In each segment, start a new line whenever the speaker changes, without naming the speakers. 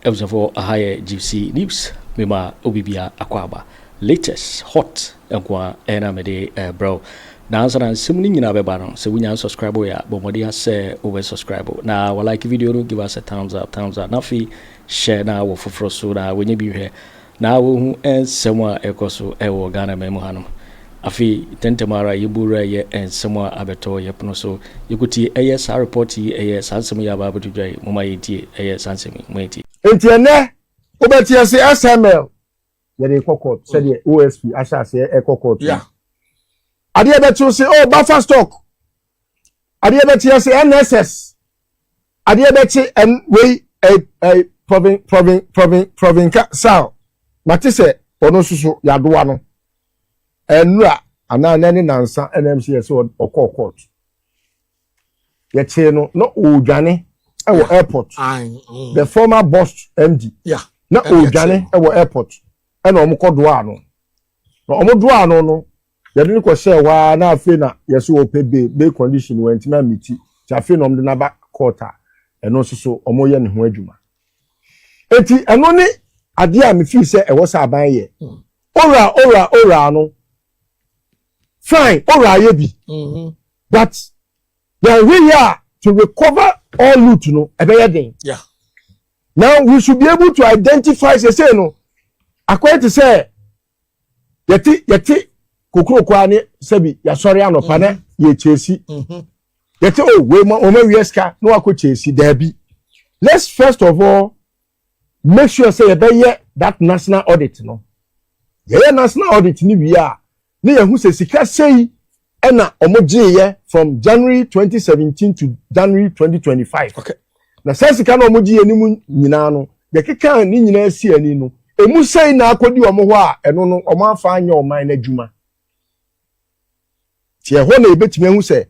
Abusuafoɔ, aha yɛ Gypsy News, mema obibia akɔ aba. Latest hot nkoa ɛna mede ɛbrɛ wo. Na ansa na nsɛm no nyinaa bɛba no, sɛ wonya subscribe yɛ a, bɔ mmɔden sɛ wobɛ subscribe. Na wa like video no, give us a thumbs up, thumbs up. Na afei hyɛ na wɔ foforɔ so na wɔnyɛ bi hwɛ. Na wɔhu nsɛm a ɛkɔ so ɛwɔ Ghana man mu hanom. Afei ntɛntɛm ara yɛbɔwura yɛ nsɛm a abɛtɔ yɛ pono so. Yɛkɔtie ɛyɛ saa report yi, ɛyɛ saa nsɛm yi aba abɛto dwa yi. Momma yɛntie ɛyɛ saa nsɛm yi. Momma yɛntie.
Nti ɛnɛ wobɛte ase SML yɛde kɔ court sɛdeɛ OSP ahyɛ aseɛ ɛkɔ court. Adeɛ bɛkyew sɛ, oh, buffer stock. Adeɛ bɛkye ase NSS. Adeɛ bɛkye ɛn wei ɛ ɛ Provin Provin Provin Provinka Sal mate sɛ ɔno nso so yadoa no ɛnura anaa nɛne nansa nmc yɛ sɛ ɔkɔɔ court, yɛkyee no na ɔredwane ɛwɔ airport. The former BOST MD na ɔredwane ɛwɔ airport, ɛna wɔn kɔ doa ano, na wɔn doa ano no, yɛde no kɔ hyɛɛ hɔ ara, na afei na yɛsɛ wɔpɛ bail condition, wɔn ntoma miti ti, afei na wɔn de n'aba court a ɛno nso so wɔn yɛ ne ho adwuma. Eti ɛno ne adeɛ a mefi sɛ ɛwɔ sɛ aban yɛ. Ora ora ora no, fine, ora ayɛ bi, but yɛn hwɛ a, to recover all loot no, ɛbɛyɛ den. Now we should be able to identify. Sese no akɔyɛ te sɛ yɛte kokoroko a ne sɛbi yasɔre anɔpa na yɛ kyesi yɛte o wei ma wɔn awie sika na wakɔ kyesi. Daabi, let's first of all make sure say yɛbɛyɛ that national audit no. Yɛyɛ national audit ni wie a, ne yɛn ho sɛ sika sei ɛna wɔn gyeeɛ from January 2017 to January 2025. Na sɛ sika na wɔn gye yɛ ne mu nyinaa no, yɛkeka ne nyinaa si ani no, emu sɛn na akɔdi wɔn hɔ a, ɛno no wɔn afa anyɛ ɔman n'adwuma. Tiɛ hɔ na ebetumi ehu sɛ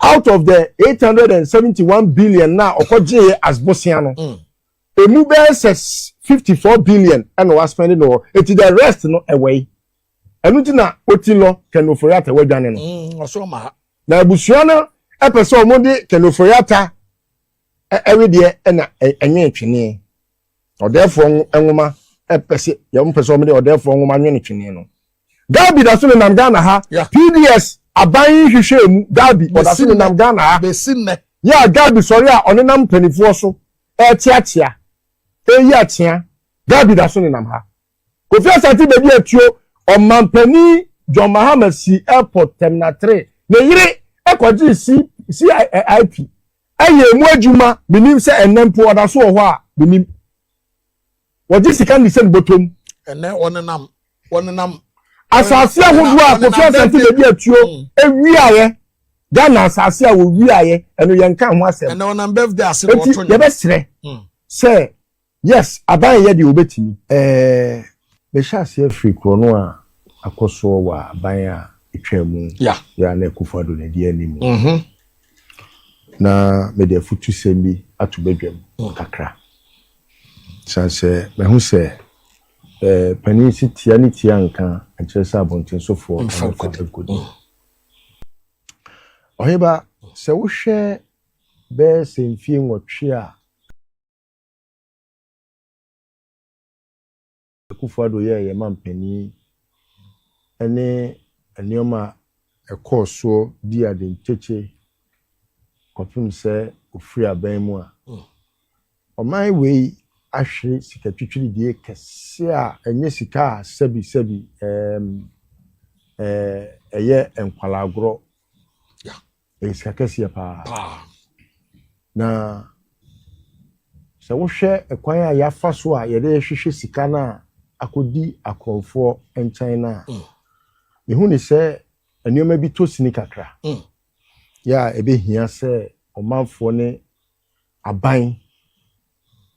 out of the 871 billion na ɔkɔgyeeɛ as bosia no, emu bɛyɛ sɛ 54 billion ɛna wa spend no hɔ, eti the rest no ɛwɔ yi. Ɛno ti na oti lɔ Ken Ofori-Atta wadwane no.
Ɔsoro ma ha.
Na abusua no ɛpɛ sɛ wɔn de Ken Ofori-Atta ɛwedeɛ ɛna ɛnwe twene ɔdɛɛfoɔ nwoma, ɛpɛ sɛ yɛn pɛ sɛ wɔn de ɔdɛɛfoɔ nwoma nwene twene no. Gabby da so nenam Ghana ha. PDS aban hwehwɛ mu, Gabby ɔda so nenam Ghana ha.
Besi nnɛ.
Yɛ a Gabby sɔre a, ɔnenam mpanimfoɔ so ɛɛkyeakyea, ɛyi akyea. Gabby da so nenam ha. Kofi Asante Bediatuo, ɔmampanin John Mahama si airport terminal 3, ne yere ɛkɔgye c cip ɛyɛ emu adwuma. Menim sɛ ɛnɛ mpo ɔda so wɔ hɔ a, menim wɔgye sika ne sɛ ne bɔtɔm.
Ɛnɛ wɔnenam.
Asase ahodoɔ a Kofi Asante Bediatuo ewiayɛ, Ghana asase a wɔwiayɛ, ɛno yɛn ka ho asɛm.
Ɛnɛ wɔnam birthday ase na
eti
wɔto nnwom.
Yɛbɛsrɛ sɛ yes, aban yɛ deɛ obetumi. Bɛhyɛ aseɛ firi korɔ no a akɔ soɔ wɔ aban a etwa mu yɛ a na Akufo-Addo na edi anim, na mede afutusɛm bi ato badwam kakra, san sɛ mahu sɛ panin si tia ne tia nka nkyerɛ sɛ abɔntensofoɔ
mfa
ɛmfa
nkɔdi.
Nkɔdi. Ɔheba, sɛ wohwɛ bɛyɛ sɛ mfie 8 a Akufo-Addo yɛɛ yɛn mampanin ne nneɛma a ɛkɔɔ soɔ di ade nkyekye kɔpem sɛ ofiri aban mu a, ɔman wei ahwere sika twitwiridie kɛseɛ a ɛnyɛ sika a sɛbi sɛbi ɛyɛ nkwalaagorɔ. Ɛyɛ sika kɛseɛ paa. Na sɛ wohwɛ ɛkwan a yɛafa so a yɛde hwehwɛ sika no a akɔdi akorɔmfoɔ nkyɛn no a, mehu ne sɛ nneɛma bi tɔ sini kakra yɛ a ɛbɛhia sɛ ɔmanfoɔ ne aban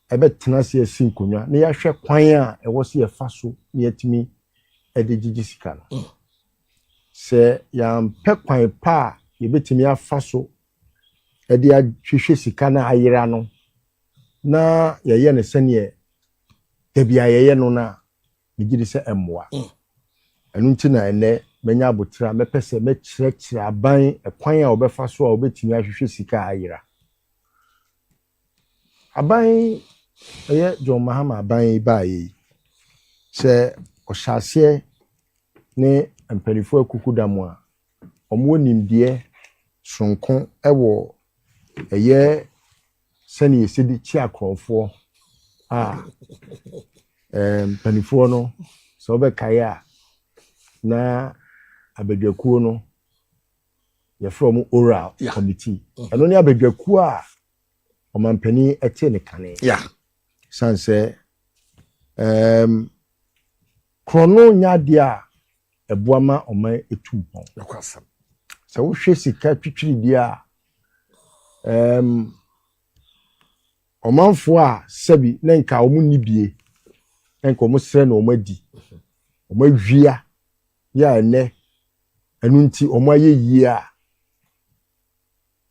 ɛbɛtena ase asi nkonnwa na yɛahwɛ kwan a ɛwɔ sɛ yɛfa so na yɛatumi de gyegye sika no. Sɛ yɛampɛ kwan pa a yɛbɛtumi afa so de ahwehwɛ sika no a ayera no, na yɛyɛ no sɛneɛ dabi a yɛyɛ no no a, megye di sɛ ɛmmoa. Ɛno nti na ɛnɛ manya abotire a mɛpɛ sɛ mɛkyerɛkyerɛ aban ɛkwan a wɔbɛfa so a wɔbɛtumi ahwehwɛ sika a ayera. Aban Ɛyɛ John Mahama aban yi baeɛ yi, sɛ ɔhyɛ aseɛ ne mpanimfoɔ akukudam a wɔwɔ nimdeɛ sononko wɔ ɛyɛ sɛnea yɛsi de kyi akorɔmfoɔ a mpanimfoɔ no, sɛ wɔbɛkae a, na abadwakuo no yɛfrɛ wɔn oral committee. Ɛno ne abadwakuo a ɔmampanin te ne kane. San sɛ korɔno nyɛ adeɛ a ɛboa ma ɔman etu mpɔn. Sɛ wohwɛ sika twitwiridie a ɔmanfoɔ a sɛbi ne nka wɔn nni bie, ne nka wɔn srɛ na wɔn adi, wɔn awia yɛ a, ɛnɛ ɛno nti wɔn ayɛ yie a,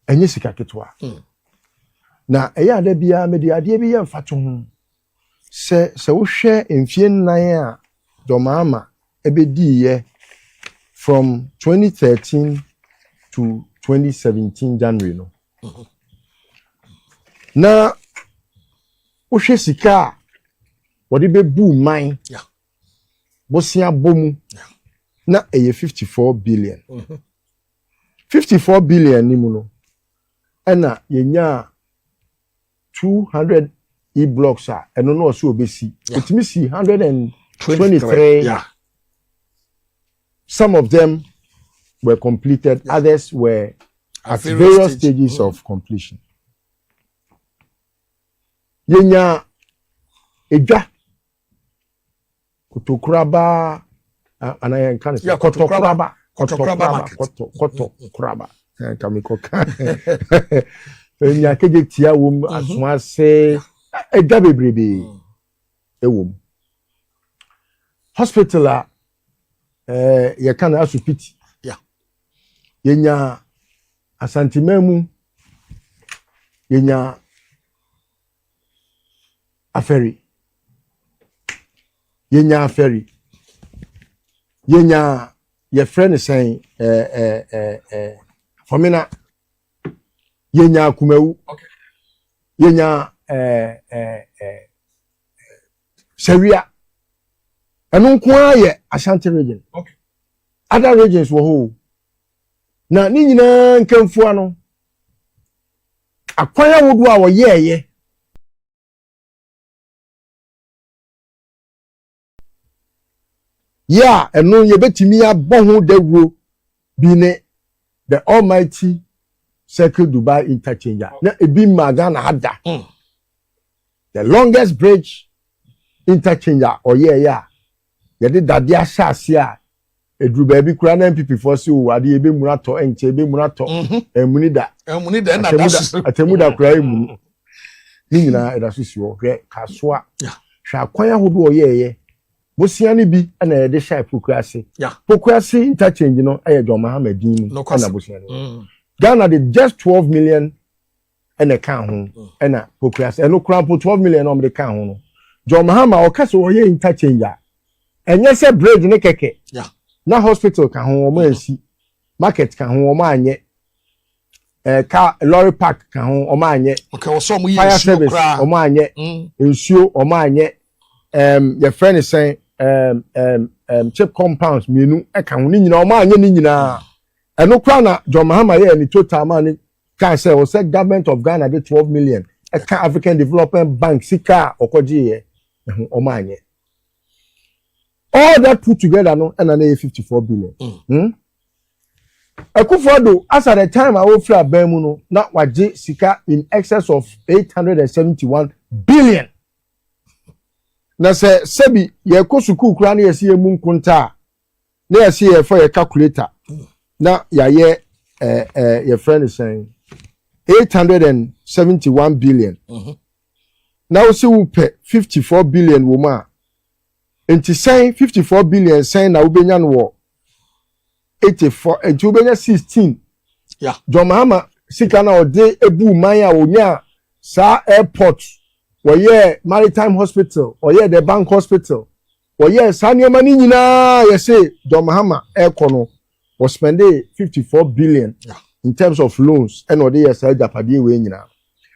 ɛnyɛ sika ketewa. Na ɛyɛ ada biara mede adeɛ bi yɛ mfato ho sɛ wohwɛ mfie 4 a John Mahama ɛbɛdiiɛ from 2013 to 2017 January no, na wohwɛ sika a wɔde bɛbu man bosea bɔ mu na ɛyɛ 54 billion. 54 billion ni mu no, ɛna yɛnyaa 200 e-blocks a ɛno no ɔsɛ obɛsi. Ɛtumi si 123. Some of them were completed, others were at various stages of completion. Yɛnya edwa kotokuraba anaa yɛnka no sɛ kɔtɔkuraba.
Kɔtɔkuraba market.
Kɔtɔkuraba nka mekɔka nya kegye tia wɔ mu, asoase edwa bebrebe ɛwɔ mu, hospital a yɛka no asopiti. Yɛnya Asanteman mu, yɛnya Afɛri, yɛnya Afɛri, yɛnya yɛfrɛ no sɛn, ɛɛ ɛɛ ɛɛ ɛɛ Fɔmina, yɛnya Kumawu, yɛnya ɛɛ ɛɛ ɛɛ Sɛwia. Ɛno nko ara yɛ Ashanti Region. Other regions wɔ hɔ o, na ne nyinaa nkamfua no, akwan ahodoɔ a wɔyɛɛyɛ yɛ a, ɛno yɛbɛtumi abɔ ho dawuro bi ne the almighty Circle Dubai Interchange a na ebi mma Ghana ha da, the longest bridge interchange a ɔyɛɛyɛ a yɛde dadeɛ ahyɛ ase a eduru baabi koraa na NPP foɔ sɛ o adeɛ ebɛmunu atɔ, ɛnkyɛ ebɛmunu atɔ. Ɛmuni da.
Ɛmuni da, ɛna da so.
Atemu da koraa emunu ne nyinaa ɛda so si hɔ. Hwɛ Kasoa, hwɛ akwan ahodoɔ ɔyɛɛyɛ. Bosia no bi ɛna yɛde hyɛ Pokuase. Pokuase Interchange no ɛyɛ John Mahama din mu ɛna bosia no. Ghana de just 12 million ɛna ɛka ho ɛna Pokuase. Ɛno koraa mpo, 12 million na wɔde ka ho no, John Mahama ɔka sɛ ɔyɛ interchange a, ɛnyɛ sɛ bridge ne kɛkɛ. Na hospital ka ho, wɔn ansi. Market ka ho, wɔn anyɛ. Car lorry park ka ho, wɔn anyɛ. Fire service, wɔn anyɛ. Nsuo, wɔn anyɛ. Yɛfrɛ ne sɛn, ɛɛm ɛɛm ɛɛm CHPS compounds mmienu ɛka ho. Ne nyinaa wɔn anyɛ ne nyinaa. Ɛno koraa na John Mahama yɛ ne total maa ne kaa sɛ ɔsɛ government of Ghana de 12 million ɛka African Development Bank sika a ɔkɔgye yɛ ɛho, wɔn anyɛ. All that put together no, ɛna ne yɛ 54 billion. Akufo-Addo, as at the time a wofiri aban mu no, na wagye sika in excess of 871 billion. Na sɛ sɛbi yɛkɔ sukuu koraa na yɛsi yɛn mu nkonta a, na yɛsi yɛfɔ yɛ calculator na yɛayɛ ɛɛ ɛɛ yɛfrɛ no sɛn, 871 billion, na wosi wo pɛ 54 billion wɔ mu a, nti sɛn 54 billion sɛn na wobɛnya no wɔ 84? Nti wobɛnya 16. John Mahama sika na ɔde ebu man a onya saa airport, wɔyɛ maritime hospital, ɔyɛ the bank hospital, wɔyɛ saa nneɛma no nyinaa. Yɛsɛ John Mahama ɛrekɔ no, wɔspend 54 billion in terms of loans, ɛna ɔde yɛ saa agyapadeɛ wei nyinaa.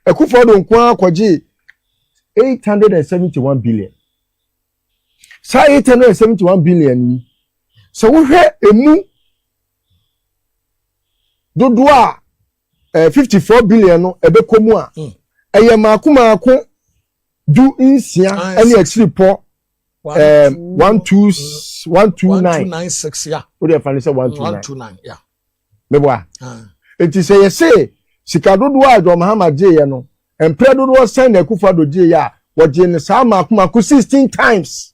Akufo-Addo nko ara kɔgye. 871 billion. Saa 871 billion yi, sɛ wohwɛ emu dodoɔ a 54 billion no ɛbɛkɔ mu a, ɛyɛ maako maako 16 ɛne akyiri pɔ 1, 2, 1, 2 9.
1296, yeah.
O de ɛfa ne sɛ 129.
129, yeah.
Meboa? Nti sɛ yɛse sika dodoɔ a John Mahama gyeeɛ no, mprɛ dodoɔ sɛn na Akufo Addo gyeeɛ a, wɔgye ne saa maako maako 16 times.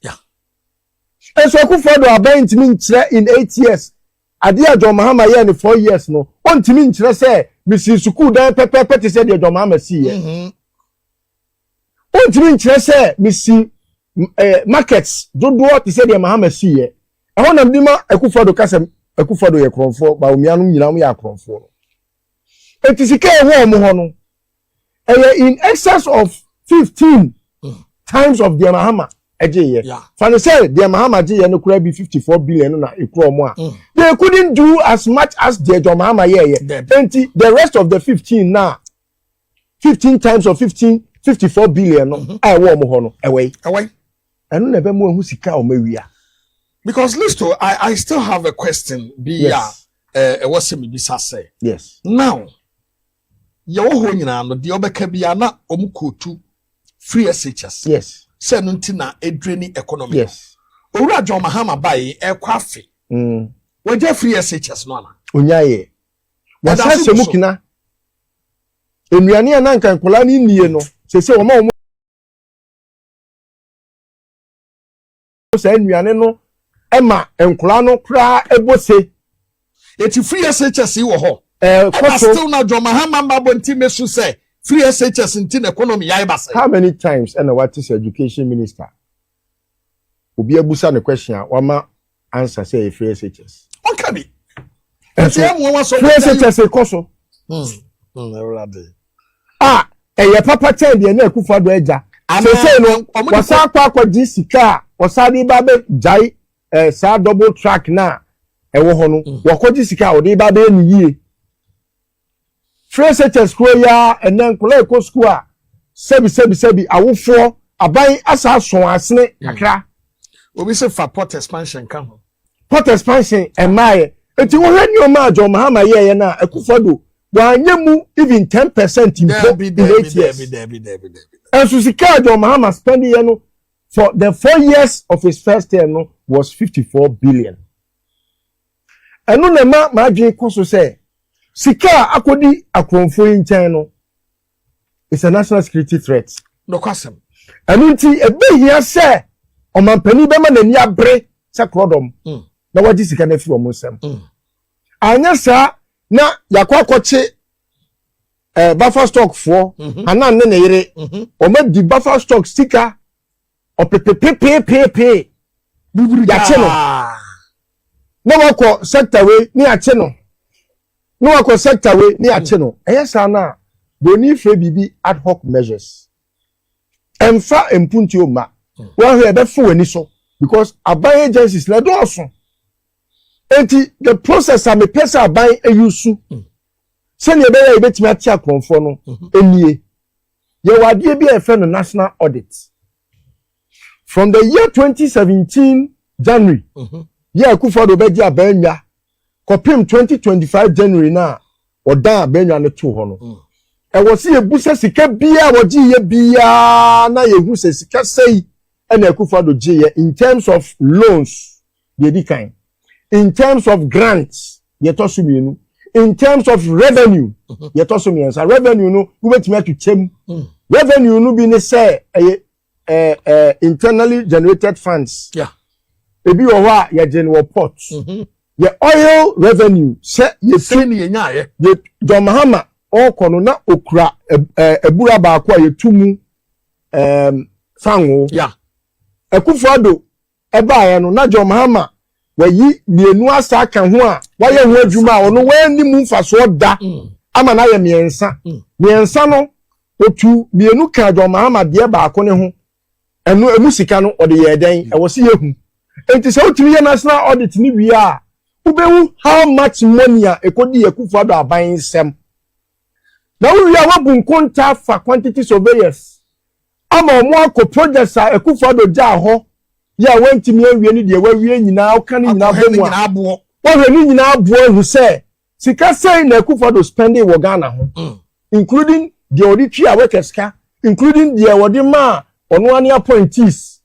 Nso Akufo Addo aban ntumi nkyerɛ in 8 years adeɛ a John Mahama yɛɛ ne 4 years no, ɔntumi nkyerɛ sɛ mesi sukuu dan pɛpɛɛpɛ te sɛ deɛ John Mahama si yɛ. Ɔntumi nkyerɛ sɛ mesi markets dodoɔ te sɛ deɛ Mahama si yɛ. Ɛhɔ nam di ma Akufo Addo kasa. Akufo Addo yɛ korɔmfoɔ, Bawumia no nyinaa yɛ akorɔmfoɔ no. Eti sika ɛwɔ ɔmo hɔ no, ɛyɛ in excess of 15 times of deɛ Mahama ɛgye yɛ. Fani sɛ deɛ Mahama gye yɛ no kura bi 54 billion na ekura ɔmo a, they couldn't do as much as deɛ John Mahama yɛ yɛ. Nti the rest of the 15 na 15 times of 15, 54 billion no a ɛwɔ ɔmo hɔ no, ɛwɔ yi?
Ɛwɔ yi?
Ɛno na ɛbɛ mu ehu sika a ɔmo awia.
Because listo, I still have a question bi a ɛwɔ sɛ mebisa sɛ, now yɛwɔ hɔ nyinaa no deɛ, ɔbɛka bi a na ɔmo kootu free SHS sɛ no nti na edure ni economy. Owura John Mahama baayi ɛkɔ afe, wɔgya free SHS no ana?
Onyaayɛ
Ɛda
wɔsan
so
hyɛ mu
gu so.
Kina nnuane a na nka nkwadaa no nnie no, sese wɔn a wɔn saa nnuane no ɛma nkwadaa no koraa ɛbɔ se.
Eti free SHS yi wɔ hɔ?
Ɛɛ,
Ɛna
kɔ so.
Still na John Mahama mba abɔnten mesu sɛ free SHS nti na economy yɛ ba sɛ.
How many times ɛna wate sɛ education minister obi abusa ne question a wama answer sɛ ɛyɛ free SHS?
Ɔnka bi. Ɛti
Ɛnso
ɛmu wɔn sɔ.
Free SHS kɔ so
Ɛwurade.
A ɛyɛ papa kyɛn deɛ na Akufo Addo agya. Sese no, wɔsan akɔgye sika a wɔsan de ba bɛ gyae saa double track na ɛwɔ hɔ no. Wɔkɔgye sika a wɔde ba bɛyɛ ne yie. Free SHS kuro yi a, ɛnɛ nkɔla ɛkɔ sukuu a, sɛbi sɛbi sɛbi, awofoɔ aban asa asɔn asene kakra.
Obi sɛ fa port expansion ka ho.
Port expansion ɛmmaayɛ. Eti wɔhwɛ nneɛma a John Mahama yɛɛyɛ na Akufo Addo wanyɛ mu even 10% mpo
Dɛbi.
in
Dɛbi.
8 years.
Dɛbi, dɛbi, dɛbi, dɛbi.
Ɛnso sika a John Mahama spend yɛ no for the 4 years of his first term no was 54 billion. Ɛno na ɛma m'adwene kɔ so sɛ sika a akɔdi akorɔmfoɔ yi nkyɛn no is a national security threat.
Nɔkwasɛm.
Ɛno nti ebehia sɛ ɔmampanin bɛma n'ani abere sɛ korɔdɔm na wagye sika no afiri wɔn nsam. Anyɛ saa na yakɔ akɔkye buffer stock foɔ anan ne ne yere. Wɔn adi buffer stock sika ɔpepepepepepe. Yàkye no na wakɔ sector wei ne yàkye no, na wakɔ sector wei ne yàkye no. Ɛyɛ saa na broni fɛ biribi ad hoc measures ɛnfa mpuntuo mma. Wɔahwɛ ɛbɛfo w'ani so because aban agencies na ɛdɔɔso. Eti the process a mepɛ sɛ aban ayi su sɛnea ɛbɛyɛ a yɛbɛtumi ate akorɔmfoɔ no nie: yɛwɔ adeɛ bi a yɛfrɛ no national audit. From the year 2017 January yɛ Akufo Addo bɛgye abannwa kɔpem 2025 January na ɔdan abannwa no to hɔ no, ɛwɔ sɛ yɛbu sika biara wɔgye yɛ biara na yɛhu sɛ sika sɛyi ɛna Akufo Addo gye yɛ in terms of loans deɛ di kan, in terms of grants deɛ ɛtɔ so mmienu, in terms of revenue deɛ ɛtɔ so mmiɛnsa. Revenue no, wobɛtumi atwitwa mu. Revenue no bi ne sɛ ɛyɛ ɛɛ ɛɛ internally generated funds. Ebi wɔ hɔ a yɛgye no wɔ port, yɛ oil revenue sɛ yɛtu.
Sɛ ni yɛ nyaayɛ.
Yɛ John Mahama ɔrekɔ no na okura abura baako a yɛtu mu fango. Akufo Addo ɛbaeɛ no na John Mahama wayi mmienu asa aka ho a wayɛ ho adwuma a ɔno wɔani mu mfasoɔ da ama no ayɛ mmiɛnsa. Mmiɛnsa no, otu mmienu ka John Mahama deɛ baako ne ho. Ɛno emu sika no ɔde yɛ dɛn? Ɛwɔ si yɛhu. Nti sɛ wotumi yɛ national audit ni wie a, wobɛhu how much money a ɛkɔdi Akufo Addo aban nsɛm. Na wowie a, woabu nkonta fa quantity surveyors. Ama ɔmo akɔ projects a Akufo-Addo gyaa hɔ yɛ a wɔntumi awie ne deɛ wawie nyinaa, ɔka ne nyinaa
akɔhwɛ
bɔ
ne
mu a
nyinaa aboɔ.
Wɔhwɛ ne nyinaa aboɔ ahu sɛ sika sɛn na Akufo-Addo spending wɔ Ghana ho, including deɛ ɔde twi a workers ka, including deɛ wɔde maa ɔno ani appointees.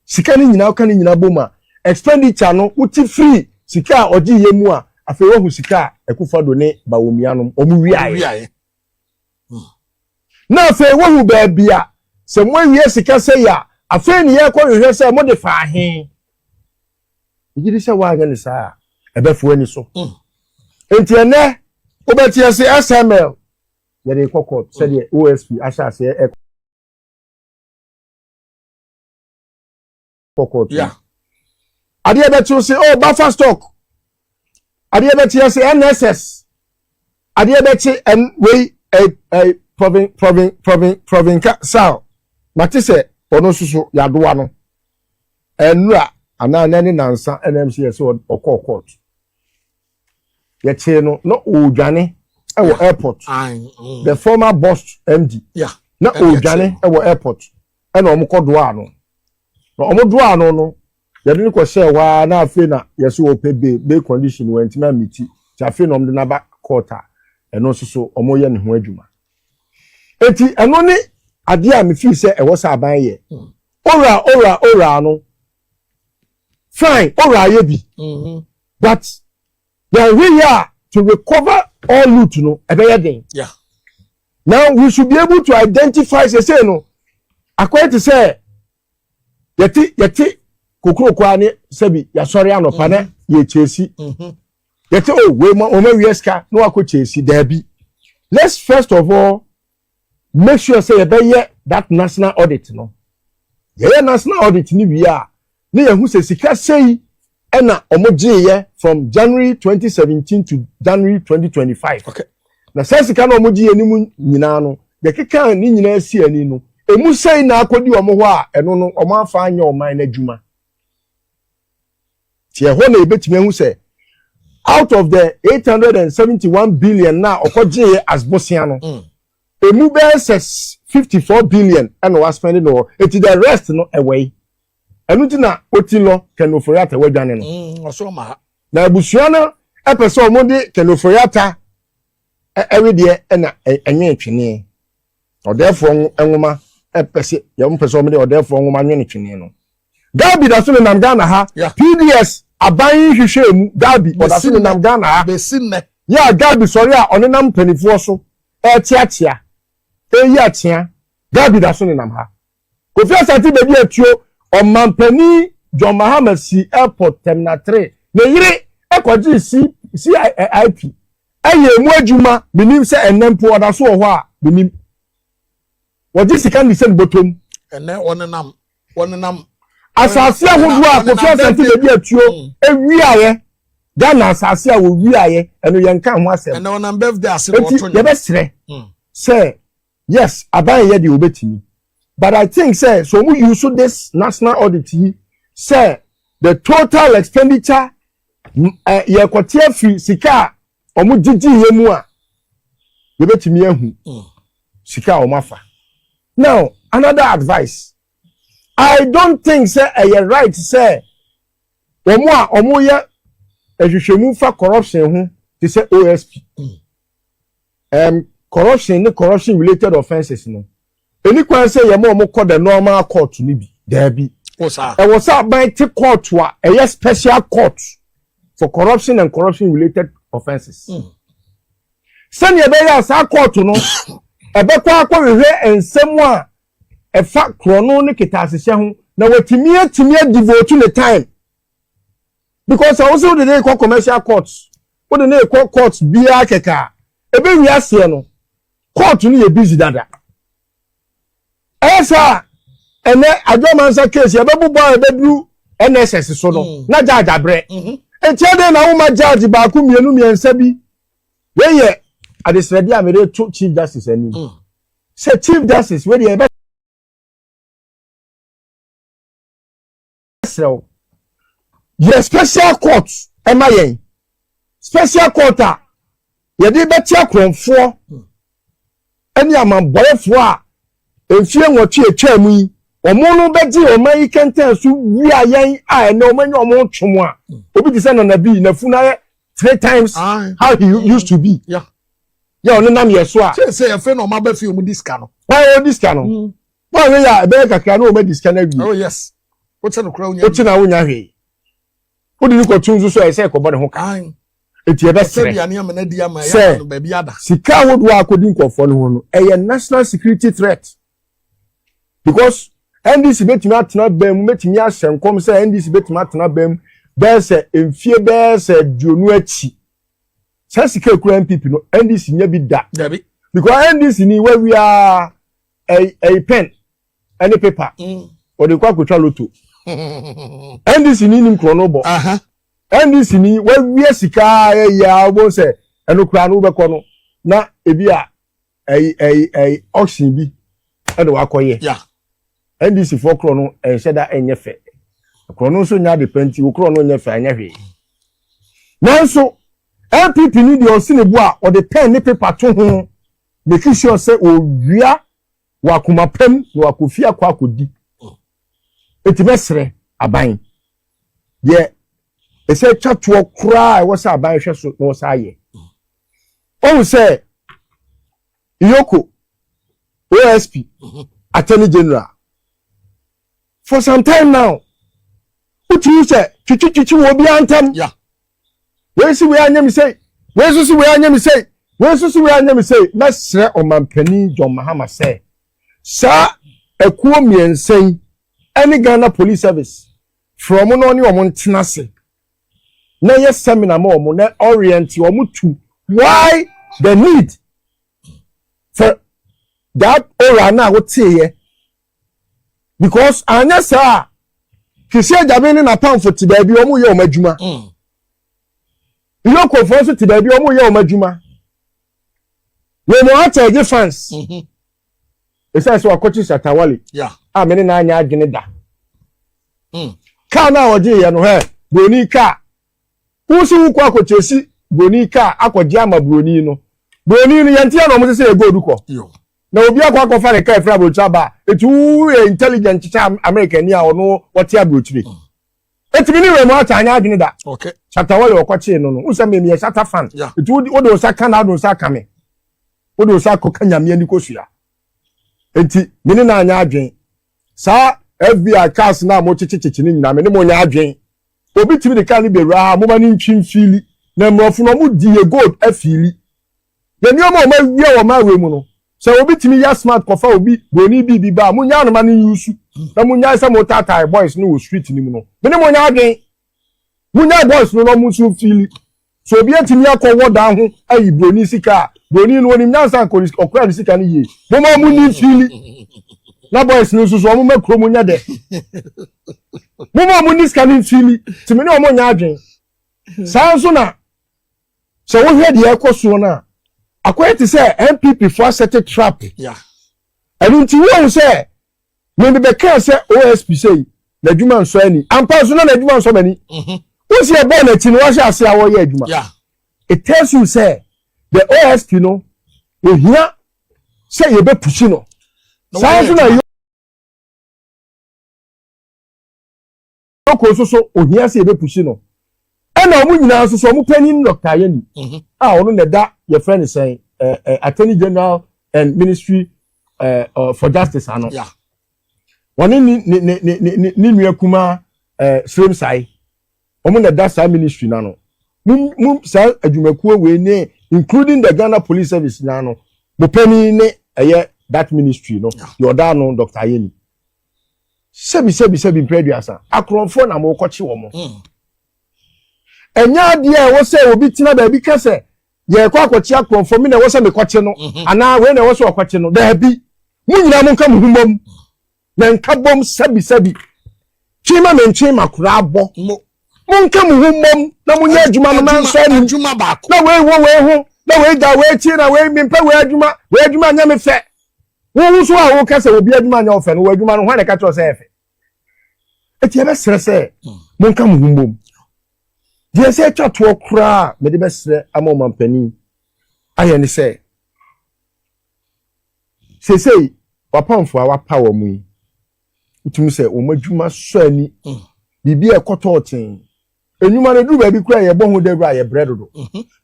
Sika ne nyinaa, ɔka ne nyinaa bɔ mu a, expenditure no wote free sika a ɔgye yɛ mu a, afei wahu sika a Akufo-Addo ne Bawumia no ɔmo wiaeɛ.
Wiaeɛ.
Na afei wahu baabi a sɛ mo awie sika sɛ yɛ a, afei ne yɛkɔ hwehwɛ sɛ mode fa ahe. Megye di sɛ woanyɛ ne saa a, ɛbɛfo ani so. Nti ɛnɛ wobɛte ase SML yɛde kɔ court sɛdeɛ OSP ahyɛ aseɛ ɛkɔ court. Adeɛ bɛkyew sɛ, oh, buffer stock. Adeɛ bɛkye ase NSS. Adeɛ bɛkye ɛn wei ɛ ɛ provin provin provin provin sal mate sɛ ɔno nso so yadoa no ɛnura anaa nɛne nansa ɛnam sɛ yɛsɛ ɔkɔɔ court. Yɛkyee no na ɔredwane ɛwɔ airport. The former boss MD na
ɛne
ɔredwane
yɛkyee
ɛwɔ airport, ɛna ɔmo kɔ doa no, na ɔmo doa no, yɛde no kɔhyɛɛ hɔ ara. Na afei na yɛsɛ wɔpɛ bail condition, wɔntumi amiti nti afei na ɔmo de n'aba court a ɛno nso so ɔmo yɛ ne ho adwuma. Eti ɛno ne adeɛ a mefi sɛ ɛwɔ sɛ aban yɛ. Ora ora ora no, fine, ora ayɛ bi, but yɛn yɛ a to recover all loot no, ɛbɛyɛ den. Now we should be able to identify. Sese no akɔyɛ te sɛ yɛte kokoroko a ne sɛbi yasɔre anɔpa na yɛ kyesi. Yɛte o wei ma wɔn awie sika na wakɔ kyesi. Daabi, let's first of all make sure say yɛbɛyɛ that national audit no. Yɛyɛ national audit ni wie a, ne yɛn ho sɛ sika sei ɛna wɔn gyeeɛ from January 2017 to January 2025. Na saa sika na wɔn gye yɛ ne mu nyinaa no, yɛkeka ne nyinaa si ani no, emu sei na akɔdi wɔn hɔ a, ɛno no wɔn afa anyɛ ɔman n'adwuma. Tie hɔ na ebetumi ehu sɛ out of the 871 billion na ɔkɔgyeeɛ as bosia no, emu bɛyɛ sɛ 54 billion ɛna wa spend no hɔ. Eti the rest no ɛwɔ yi. Ɛno ti na oti lɔ Ken Ofori-Atta wadwane no.
Ɔsɔ ma ha.
Na abusua no ɛpɛ sɛ wɔn de Ken Ofori-Atta ɛwe deɛ ɛna ɛnwe twene ɔdɛɛfoɔ nwoma, ɛpɛ sɛ yɛn pɛ sɛ wɔn de ɔdɛɛfoɔ nwoma nwene twene no. Gabby da so nenam Ghana ha. PDS aban yi hwehwɛ mu, Gabby ɔda so nenam Ghana ha.
Besi nnɛ.
Yɛ a Gabby sɔre a, ɔnenam mpanimfoɔ so ɛrekyeakyea, ɛyi akyea. Gabby da so nenam ha. Kofi Asante baabi atuo ɔmampanin John Mahama si airport terminal 3, ne yere ɛkɔgye c CIP ɛyɛ emu adwuma. Menim sɛ ɛnɛ mpo ɔda so wɔ hɔ a, menim wɔgye sika ne sɛ ne bɔtɔm.
Ɛnɛ wɔnenam.
Asase ahodoɔ a Kofi Asante baabi atuo ewiayɛ, Ghana asase a wɔwiayɛ, ɛno yɛn ka ho asɛm.
Ɛnɛ wɔnam birthday ase na
eti
wɔto nnwom.
Yɛbɛsrɛ sɛ yes, aban yɛ deɛ obetumi, but I think sɛ so wɔn use this national audit yi sɛ the total expenditure yɛkɔte afiri sika a wɔn gyegye yɛ mu a, yɛbɛtumi ahu sika a wɔn afa. Now, another advice: I don't think sɛ ɛyɛ right sɛ wɔn a wɔn yɛ nhwehwɛmu fa corruption ho te sɛ OSP, corruption ne corruption related offences no, eni kwan sɛ yɛn mo a wɔn kɔ the normal court ni bi. Daabi.
O saa.
Ɛwɔ sɛ aban te court a ɛyɛ special court for corruption and corruption related offences, sɛnea ɛbɛyɛ a saa court no ɛbɛkɔ akɔhwehwɛ nsɛm a ɛfa korɔno ne ketasehyɛ ho na watumi atumi adevote ne time, because sɛ wosɛ wode ne kɔ commercial court, wode ne kɔ court biara kɛkɛ a, ɛbɛwi aseɛ no court no yɛ busy dada. Ɛyɛ saa, ɛnɛ Adwamansa case yɛbɛbobɔ a ɛbɛduru NSS so no, na judge abrɛ. Nti ɛdɛn na woma judge baako, mmienu, mmiɛnsa bi? Weyɛ adesrɛdeɛ a mede to Chief Justice anim sɛ Chief Justice, wei deɛ yɛbɛsrɛ wo, yɛ special court ɛma yɛn, special court a yɛde bɛte akorɔmfoɔ ɛne amambɔyɛfoɔ a. Mfie 8 atwaa mu yi, wɔn no bɛgye ɔman yi kɛntɛn so wia yɛn a ɛnɛ wɔn anya wɔn twom a, obi te sɛ Nana B, n'afunu ayɛ three times how he used to be. Yɛ ɔne nam yɛ so a.
Sɛ sɛ yɛfɛ na ɔmo aba fie ɔmo di sika no.
Wɔn a wɔdi sika no. Wɔn a wɔyɛ a ɛbɛyɛ kakra na wɔn adi sika no awie.
Oh yes. Wote no koraa wonya.
Wote na wonya hwee. Wode no kɔto nso so a ɛsɛ ɛkɔbɔ ne ho ka. Eti ɛbɛsrɛ sɛ sika ahodoɔ a akɔdi nkurɔfoɔ no ho no ɛyɛ national security threat because NDC bɛtumi atena bɛn mu, bɛtumi ahyɛ nkɔm sɛ NDC bɛtumi atena bɛn mu bɛyɛ sɛ mfie bɛyɛ sɛ 20 akyi. Saa sika ekura NPP no, NDC nya bi da. Because NDC ni wawia ɛyi pen ɛne paper ɔde kɔ akotwa lotto. NDC ni nim korɔ no bɔ. NDC ni wawia sika ɛyɛ a wɔn sɛ ɛno koraa no wobɛkɔ no na ebi a ɛyi ɛyi ɛyi auction bi ɛna wakɔyɛ. NDC foɔ korɔ no ɛnhyɛ da ɛnyɛ fɛ. Korɔ no nso nya ade pɛ nti korɔ no nyɛ fɛ ɛnyɛ hwee. Nanso NPP ni deɛ ɔsi ne bo a ɔde pen ne paper to ho make sure sɛ owia wɔ akoma pɛm na wakɔ fie akɔ akɔdi. Eti bɛsrɛ aban deɛ ɛsɛ twa toɔ koraa a ɛwɔ sɛ aban hwɛ so na wɔsɛ ayɛ. Ɔhu sɛ EOCO, OSP, Attorney General for some time now wotumi sɛ twitwitwitwi wɔ obiara ntam. Wei si wei anyɛ mi sei, wei nso si wei anyɛ mi sei, wei nso si wei anyɛ mi sei. Mɛsrɛ ɔmampanin John Mahama sɛ saa ekuo mmiɛnsa yi ɛne Ghana Police Service frɛ ɔmo na ɔne ɔmo ntena ase na yɛ seminar ma ɔmo na orient ɔmo to why the need for that oral na woteeɛ, because anyɛ saa Kissi Agyebeng ne n'apamfo te baabi ɔmo yɛ ɔmo adwuma, EOCOfoɔ nso te baabi ɔmo yɛ ɔmo adwuma, wɔn mo atɛ fans esan sɛ wakɔkye Shatta Wale a mene na anya adwene da. Kaa no a ɔgye yɛ no hɛ broni kaa wosi wokɔ akɔkyɛ si broni kaa akɔgye ama broni no, broni no yɛn ti yɛ na ɔmo sɛ sɛ yɛ gold kɔ na obi akɔ akɔfa ne kaa efiri aburokyire aba. Etu yɛ intelligent kyekyɛ America ni a ɔno wɔte aburokyire etumi ne wɛmu ata anya adwene da. Shatta Wale ɔkɔkyee no no wosɛ mmemme yɛ Shatta fan. Etu wode nsa ka na wode nsa ka me, wode nsa akɔka Nyame ani kosua. Eti mene na anya adwene saa FBI cars na mo kyekyekyekye ne nyinaa, mene mo nya adwene. Obi tumi de car no bewura ha, mo ma ne ntwi mfiili na mmorɔfo no ɔmo di yɛ gold afiili na nneɛma a ɔmo awia wɔ maa wei mu no sɛ obi tumi yɛ smart kɔfa obi broni bi bi ba a mo nya anoma no yusu na mo nya sɛ mo taataa boys no wɔ street no mu no, mene mo nya adwene. Mo nya boys no na ɔmo nso fiili so obi atumi akɔ wɔ dan ho ayi broni sika a broni no onim nyansa nkɔ ɔkura ne sika no yie. Mo ma mo ni fiili na boys no nso so ɔmo ma kurom nyɛ dɛ. Mo ma mo ni sika no nfiili tìmí ne ɔmo nya adwene saa nso. Na sɛ wohwɛ deɛ ɛkɔ soɔ no a, akɔyɛ te sɛ NPP fo asɛte trap. Ɛno nti wɔn sɛ mebe bɛka sɛ OSP sɛ n'adwuma nsɔ ani ampa nso na n'adwuma nsɔ m'ani. Wosi ɛbɔɔ n'akyi no wahyɛ ase a wɔyɛ adwuma. It tells you sɛ the OSP no ohia sɛ yɛbɛ push no saa nso na EOCO nso so ohia sɛ yɛbɛ push no. Ɛna wɔn nyinaa nso so wɔn panyin Dr. Ayeni a ɔno na ɛda yɛfrɛ no sɛn ɛɛ ɛ Attorney General and Ministry for Justice ano. Wɔne ne nua kumaa Srem-Sai, wɔn na ɛda saa ministry n'ano. Mu saa adwumakuo wei ne including the Ghana Police Service n'ano, mo panyin ne ɛyɛ that ministry no deɛ ɔda ano Dr. Ayeni. Sɛbi sɛbi sɛbi mpɛ 30 akorɔmfoɔ na mo kɔkye wɔn. Ɛnyɛ adeɛ a ɛwɔ sɛ obi tena baabi ka sɛ yɛkɔ akɔkye akorɔmfoɔ mi na ɛwɔ sɛ mekɔkye no anaa wei na ɛwɔ sɛ ɔkɔkye no. Daabi, mo nyinaa mo nka mo ho mbom na nka bom. Sɛbi sɛbi, twe ma me ntwe ma koraa bɔ. Mo nka mo ho mbom na mo nyɛ adwuma no ma nsɔ anim. Na wei wɔ wei ho na wei da wei akyi na wei mempɛ wei adwuma, wei adwuma nyɛ me fɛ. Wo nso a woka sɛ obi adwuma nyɛ ɔfɛ no, wɔ adwuma no hwan na ɛka kyerɛ sɛ ɛfɛ? Eti ɛbɛsrɛ sɛ monka mo ho mbom. Deɛ sɛ atwa toɔ koraa mede bɛsrɛ ama ɔmampanin ayɛ ne sɛ seesei Wapamfo a wapa wɔn yi, wotumi sɛ wɔn adwuma sɔ ani. Biribi a ɛkɔtɔɔ tee. Enwuma no duru baabi koraa yɛbɔ ho dawuro a, yɛbrɛ dodo.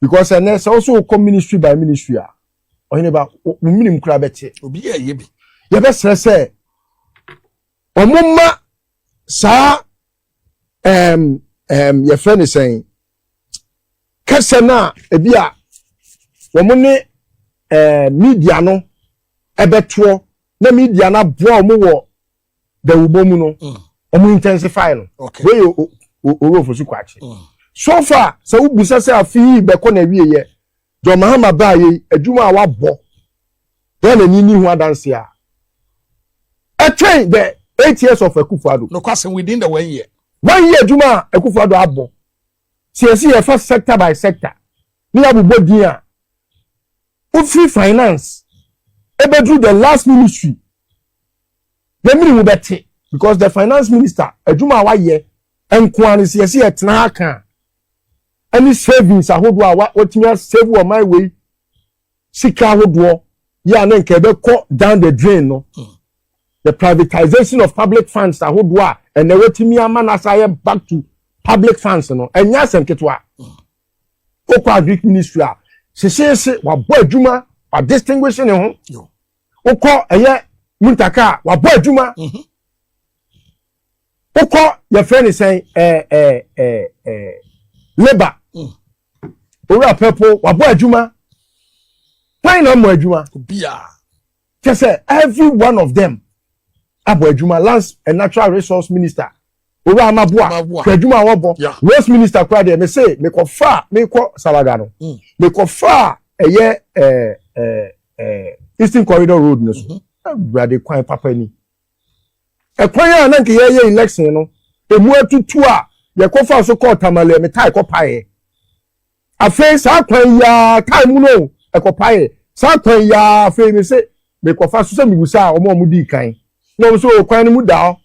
Because ɛnɛ sɛ wɔso wokɔ ministry by ministry a, ɔhene ba, wo minim koraa bɛte.
Obi yɛ ɛyɛ bi.
Yɛbɛsrɛ sɛ wɔn ma saa yɛfrɛ ne sɛn, kɛsɛ no a ebi a wɔn ne media no ɛbɛtoɔ na media no aboa wɔn wɔ dawubɔ mu no, wɔn intensify no. Wei yɛ Owó Ofosu Kwakye. So far, sɛ wobisa sɛ afe yi bɛkɔ na awie yɛ John Mahama baa yɛ adwuma a wabɔ yɛn n'ani ni ho adanse a ɛkyɛn the 8 years of Akufo-Addo.
No question, within the one year.
One year adwuma a Akufo-Addo abɔ, sɛ yɛsi yɛfa sector by sector ne yɛabobɔ din a, wofiri finance ebeduru the last ministry, yɛmiri mu bɛte, because the finance minister adwuma a wayɛ nkoa no, sɛ yɛsi yɛtena ha kan ɛne savings ahodoɔ a watumi asave wɔ man wei sika ahodoɔ yɛ a, ne nka ɛbɛkɔ down the drain no, the privatization of public funds ahodoɔ a ɛnɛ watumi ama n'asa ayɛ back to public funds no, ɛnyɛ asɛm ketewa. Okɔ agric ministry a, hyehyɛhye wabɔ adwuma, wa distinguish ne ho. Wokɔ ɛyɛ Muntaka a, wabɔ adwuma. Wokɔ yɛfrɛ ne sɛn, ɛɛ ɛɛ ɛɛ ɛɛ labour, Owura Pɛpo, wabɔ adwuma. Kwan na ɔmɔ adwuma. Kyɛ sɛ every one of them abɔ adwuma. Lands and Natural Resource Minister, Owura Amaboa, hwɛ adwuma a wɔbɔ. Roads Minister kora deɛ, mese mekɔfa mekɔ Salaga no, mekɔfa ɛyɛ ɛɛ ɛɛ ɛɛ Eastern Corridor Road no so, awurade, kwan papa ni. Ɛkwan a na nka yɛyɛ election no emu atutu a yɛkɔfa so kɔɔ Tamale, me tae kɔpaeɛ. Afei saa kwan yi a tae mu no ɛkɔpaeɛ, saa kwan yi a afei me se mekɔfa so sɛ mebusa a, wɔn a wɔn di kan na wɔn so kwan no mu da hɔ,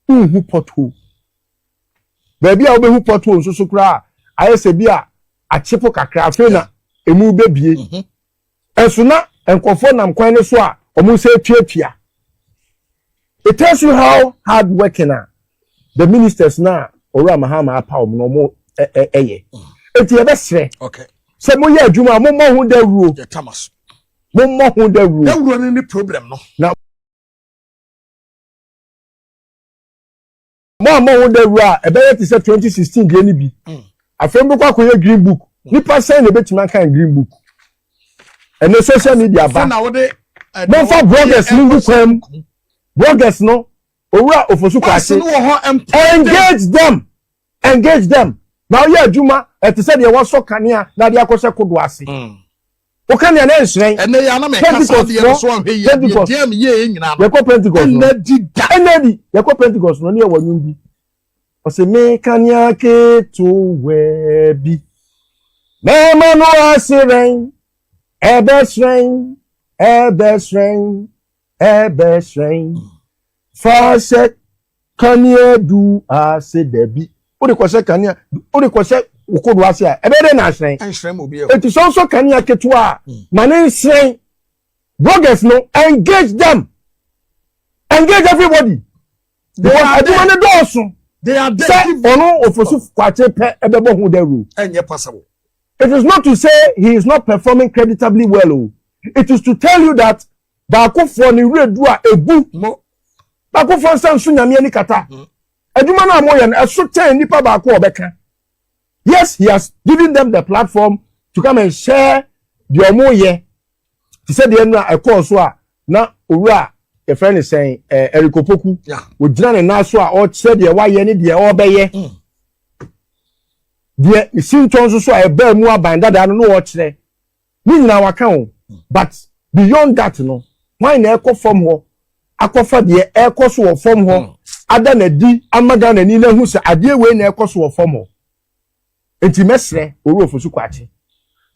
nhu pothole. Baabi a wobɛhu pothole nso so koraa, ayɛ sɛ bi a akyepo kakra, afei na emu bɛbie. Ɛnso na nkurɔfoɔ nam kwan no so a wɔn nsa atuatua. It tells you how hard working a the ministers na Owura Mahama apa wɔn na wɔn ɛyɛ. Eti yɛbɛsrɛ sɛ moyɛ adwuma a, mommɔ ho dawuro, mommɔ ho dawuro.
Dawuro no ne problem no.
Na mo a mo ho dawuro a, ɛbɛyɛ te sɛ 2016 deɛ no bi. Afei mbɛkɔ akɔyɛ green book. Nipa sɛn na ebɛtumi aka green book? Ɛnɛ social media ba, momfa bloggers no ngu kwan mu. Bloggers no, Owura Ofosu Kwakye, engage them, engage them na ɔyɛ adwuma. Ɛte sɛ deɛ wɔsɔ kanea na de akɔhyɛ kodo ase o, kanea na nhyerɛn.
Ɛnɛ yɛ anam ɛka deɛ no so ahwɛ yie.
Pentecost
deɛ yie nyinaa no.
Yɛkɔ Pentecost no.
Ɛnɛ di da.
Ɛnɛ di yɛkɔ Pentecost no ne yɛ wɔ nwom bi, ɔsɛ me kanea ketewa bi mɛma no aserɛn, ɛbɛhyerɛn, ɛbɛhyerɛn, ɛbɛhyerɛn, fa hyɛ kanea du ase. Dabi, wode kɔhyɛ kanea, wode kɔhyɛ kodo ase a, ɛbɛyɛ dɛ na ahyerɛn?
Ɛnhyerɛn ma obi.
Eti sɛ ɔsɔ kanea ketewa a, ma ne nhyerɛn. Bloggers no, engage them, engage everybody, because adwuma ne dɔɔso sɛ ɔno Ofosu Kwakye pɛ ɛbɛbɔ ho dawuro.
Ɛnyɛ possible.
It is not to say he is not performing creditably well o. It is to tell you that baakofoɔ ne werɛ du a egu baakofoɔ nsa nso Nyame ani kata. Adwuma no a moyɛ no, ɛso kyɛn nipa baako a ɔbɛka. Yes, he has given them the platform to come and share deɛ ɔmo yɛ, te sɛ deɛ no a ɛkɔɔ so a na owura yɛfrɛ ne sɛn, Eric Opoku, ogyina ne nan so a ɔkyerɛ deɛ wayɛ ne deɛ ɔrebɛyɛ, deɛ sintɔ nso so a ɛbaa mu aban dadaa no na ɔrekyerɛ ne nyinaa waka o. But beyond that no, hwan na ɛkɔ fam hɔ akɔfa deɛ ɛkɔ so wɔ fam hɔ ada n'adi ama Ghana ni na ehu sɛ adeɛ wei na ɛkɔ so wɔ fam hɔ? Nti mɛsrɛ Owura Ofosu Kwakye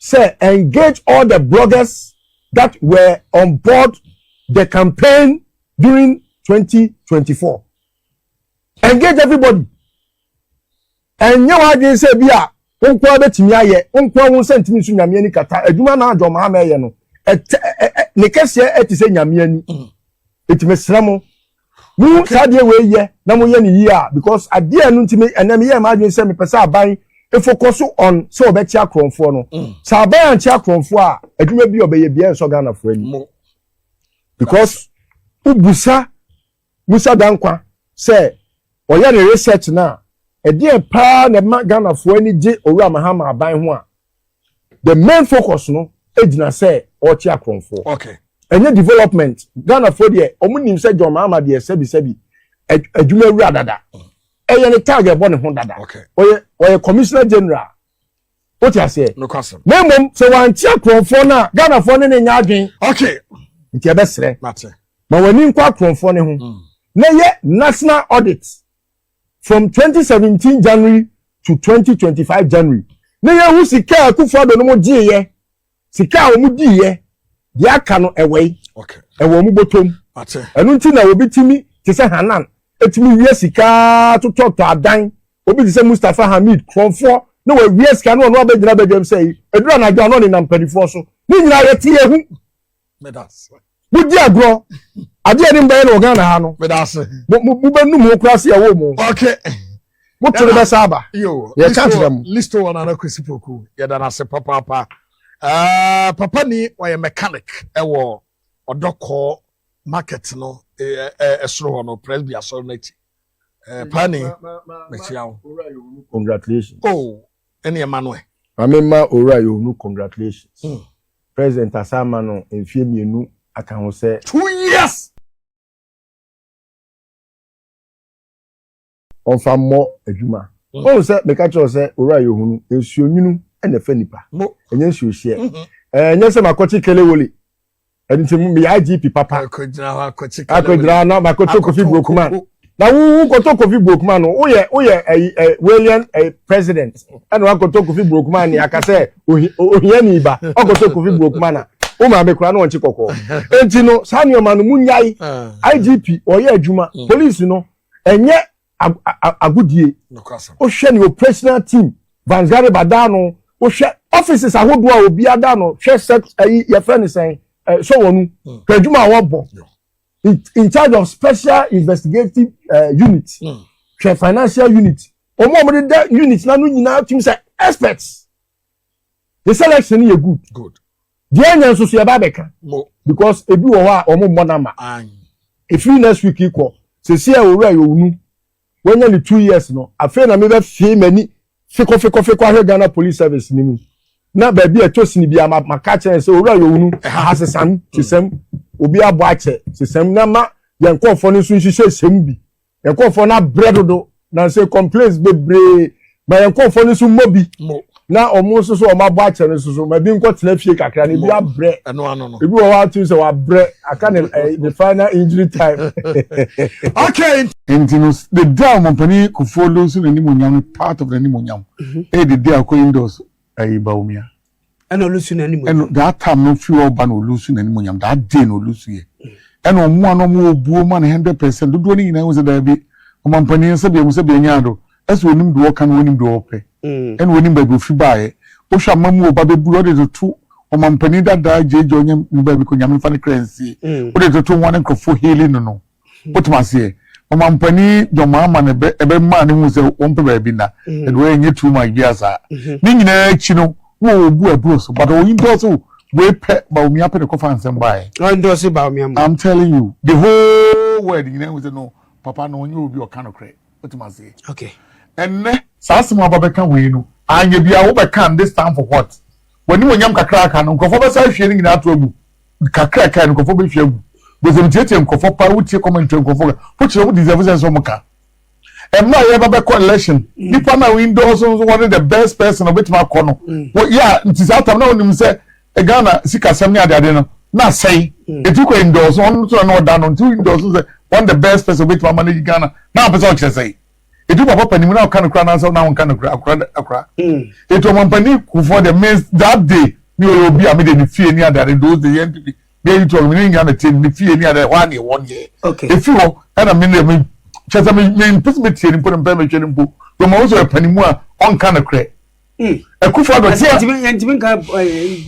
sɛ engage all the bloggers that were on board the campaign during 2024. Engage everybody. Ɛnyɛ w'adwene sɛ bi a wo nko ara bɛtumi ayɛ, wo nko ara wo nsa ntumi nso Nyame ani kata adwuma na adwɔ maa mɛyɛ no. Ɛtɛ ɛ ɛ. ne kɛseɛ ɛte sɛ Nyame ani. Eti mesrɛ mo, mo saa adeɛ wei yɛ na mo yɛ ne yie a, because adeɛ no nti me ɛnɛ meyɛ m'adwene sɛ mepɛ sɛ aban efocus on sɛ ɔbɛkye akorɔmfoɔ no. Sɛ aban ankye akorɔmfoɔ a, adwuma bi a ɔbɛyɛ biara nsɔ Ghanafoɔ ani. Because wobusa Musa Dankwa sɛ ɔyɛ ne research no a, ɛdeɛn paa na ɛma Ghanafoɔ ani gye Owura Mahama aban ho a, the main focus no gyina sɛ ɔrekye akorɔmfoɔ. Ɛnyɛ development. Ghanafoɔ deɛ, wɔn nim sɛ John Mahama deɛ sɛbisɛbi adwuma wura dada. Ɛyɛ ne tag ɛbɔ ne ho dada. Ɔyɛ commissioner general. Wote aseɛ? Na mmom sɛ wankye akorɔmfoɔ no a, Ghanafoɔ ne ne nyɛ adwen. Nti ɛbɛsrɛ. Ma w'ani nkɔ akorɔmfoɔ no ho. Na yɛ national audit from 2017 January to 2025 January. Na yɛhu sika a Akufo-Addo no mo gyeeɛ, sika a wɔn diiɛ, deɛ aka no ɛwɔ yi. Ɛwɔ wɔn bɔtɔm. Ɛno nti na obi tumi te sɛ Hanan etumi wie sika totɔtɔ adan. Obi te sɛ Mustapha Hamid korɔmfoɔ na wawie sika na ɔno abɛgyina badwam sɛ yi eduru anadwo a na ɔnenam mpanimfoɔ so. Ne nyinaa yɛte yɛn ho. Modi agorɔ. Adeɛ ne mbɛyɛ no wɔ Ghana ha no. Mobɛnum ho koraa se yɛwɔ mu. Moto no bɛsa aba. Yɛka kyerɛ mo.
Listo wɔ Nana Kwesi Poku. Yɛda no ase papaapa. Papa ni ɔyɛ mechanic ɛwɔ Ɔdɔkɔɔ market no ɛsoro hɔ no, Presby asɔre no akyi. Pani, mekyia wo.
Congratulations.
Oh, ɛne Emmanuel.
Maame ma Owura Yohunu congratulations. President asa ama no mfie 2 aka ho sɛ.
2 years.
Ɔmfa mmɔ adwuma. Ɔhu sɛ meka kyerɛ sɛ Owura Yohunu, nsuo nwunu ɛna ɛfɛ nipa. Ɛnyɛ nsuo hyeɛ. Ɛnyɛ sɛ makɔkye kelewole. Ɛno nti meyɛ IGP papa. Akɔgyina na makɔtɔ Kofi Brokuman. Na wo kɔtɔ Kofi Brokuman no, woyɛ ɛyi ɛ Walian ɛ president. Ɛna wakɔtɔ Kofi Brokuman ni aka sɛ ohia ni ba. Ɔkɔtɔ Kofi Brokuman na wo maame kura na ɔnkye kɔkɔɔ. Enti no saa nneɛma no munyae. IGP ɔyɛ adwuma. Police no ɛnyɛ agodie. Wohwɛ ne operational team Vans Gariba daa no, wohwɛ offices ahodoɔ a obi ada no, hwɛ sɛ ɛyi yɛfrɛ no sɛn ɛ sɔwɔnu hwɛ adwuma a wɔbɔ in charge of special investigative unit, hwɛ financial unit, wɔn a wɔde da unit n'ano nyinaa tum sɛ experts. The selection yɛ good.
Good.
Deɛ ɛnyɛ nso so yɛba abɛka because ebi wɔ hɔ a wɔn mmɔ nama. Efiri next week kɔ sisi a Owura Yowunu wɔnya ne 2 years no, afei na mebɛ fie m'ani fikɔ fikɔ fikɔ ahwɛ Ghana Police Service ni mu na baabi a ɛtɔ sini bi a ma ka kyerɛ sɛ Owura Yowunu aha sesam sesam, obi abɔ akyɛ sesam na ma yɛn nkɔɔfoɔ no nso nhyehyɛ sɛm bi. Yɛn nkɔɔfoɔ no abrɛ dodo na sɛ complaints bebree ma yɛn nkɔɔfoɔ no nso mmɔ bi na ɔmo nso so ɔmo abɔ akyɛ no nso so ma bi nkɔ tena fie kakra na ebi abrɛ. Ebi wɔ hɔ atum sɛ wabrɛ aka ne ɛ ne final injury time.
Nti no the day a ɔmampanin Kufuor lose n'animonyam no, part of n'animonyam ɛyɛ the day a ɔkɔ endorse ɛyi Bawumia.
Ɛna ɔlose n'animonyam.
Ɛno that time no fi hɔ ba na ɔlose n'animonyam, that day na ɔlose yɛ. Ɛna ɔmo a na ɔmo wɔ buo ma no 100% dodoɔ no nyinaa ehu sɛ daabi, ɔmampanin sɛbi ɛmu sɛbi ɛnya ado ɛsɛ onim deɛ ɔka na onim deɛ ɔpɛ, ɛna onim baabi ofi baayɛ. Wohwɛ amamu ɔba bɛburu ɔde toto ɔmampanin dadaa gyegye ɔnyɛ ne baabi kɔ Nyame nfa ne kra nsie, wode toto ho ne nkurɔfoɔ hili no, wotum aseɛ ɔmampanin John Mahama ne bɛ ɛbɛ maa ne hu sɛ wɔmpɛ baabi na ɛde wɔyɛ nyɛ too much bi asa. Ne nyinaa akyi no na wɔwɔ bu ɛboro so, but ɔyi ndɔɔso wei pɛ Bawumia pɛ ne kɔfa nsɛm baeɛ.
Ɔndɔɔso Bawumia mu.
I'm telling you, the whole world nyinaa hu sɛ no papa no ɔnyɛ obi ɔka no korɛ, wotum aseɛ. Ɛnnɛ saa asɛm aba bɛka wei no anyɛ bia wobɛka this time for what? W'anim onyam kakra aka no, nkurɔfoɔ bɛsa ahwie no nyinaa ato agu. Kakra aka no, nkurɔfoɔ bɛhwie agu. Bɛsɛm tietie nkurɔfoɔ paa, wotie commentary nkurɔfoɔ ka wokyerɛ wo deserve sɛ ɔmo ka. Mmerɛ a yɛba bɛkɔ election, nipa na endorse nso wɔne the best person a obɛtumi akɔ no yɛ a, nti saa tam na wonim sɛ Ghana sikasɛm ne adeade no na asɛe, ɛti kɔ endorse ɔno nso na ɔda no, nti endorse sɛ one the best person obɛtumi ama no Ghana na apɛ sɛ ɔkyerɛ sɛ ɛti papa panim na ɔka no kora nansɛ na ɔnka no kora akora akora. Ɛti ɔmampani Kufuor the means that day ne ɔyɛ obi a mede ne fie ne adeade those days NPP bɛyɛ yi tɔ me ne nyina na tie ne fie ne adeade hɔ a ne ɛwɔ neɛ ɛfi hɔ ɛna me ne me kyɛ sɛ me mpɛ sɛ metie ne mpo ne mpɛ mehwɛ ne mpo dɔma wo sɛ ɔyɛ panimu a ɔnka no korɛ. Akufo Addo
ti a. Yɛntumi nka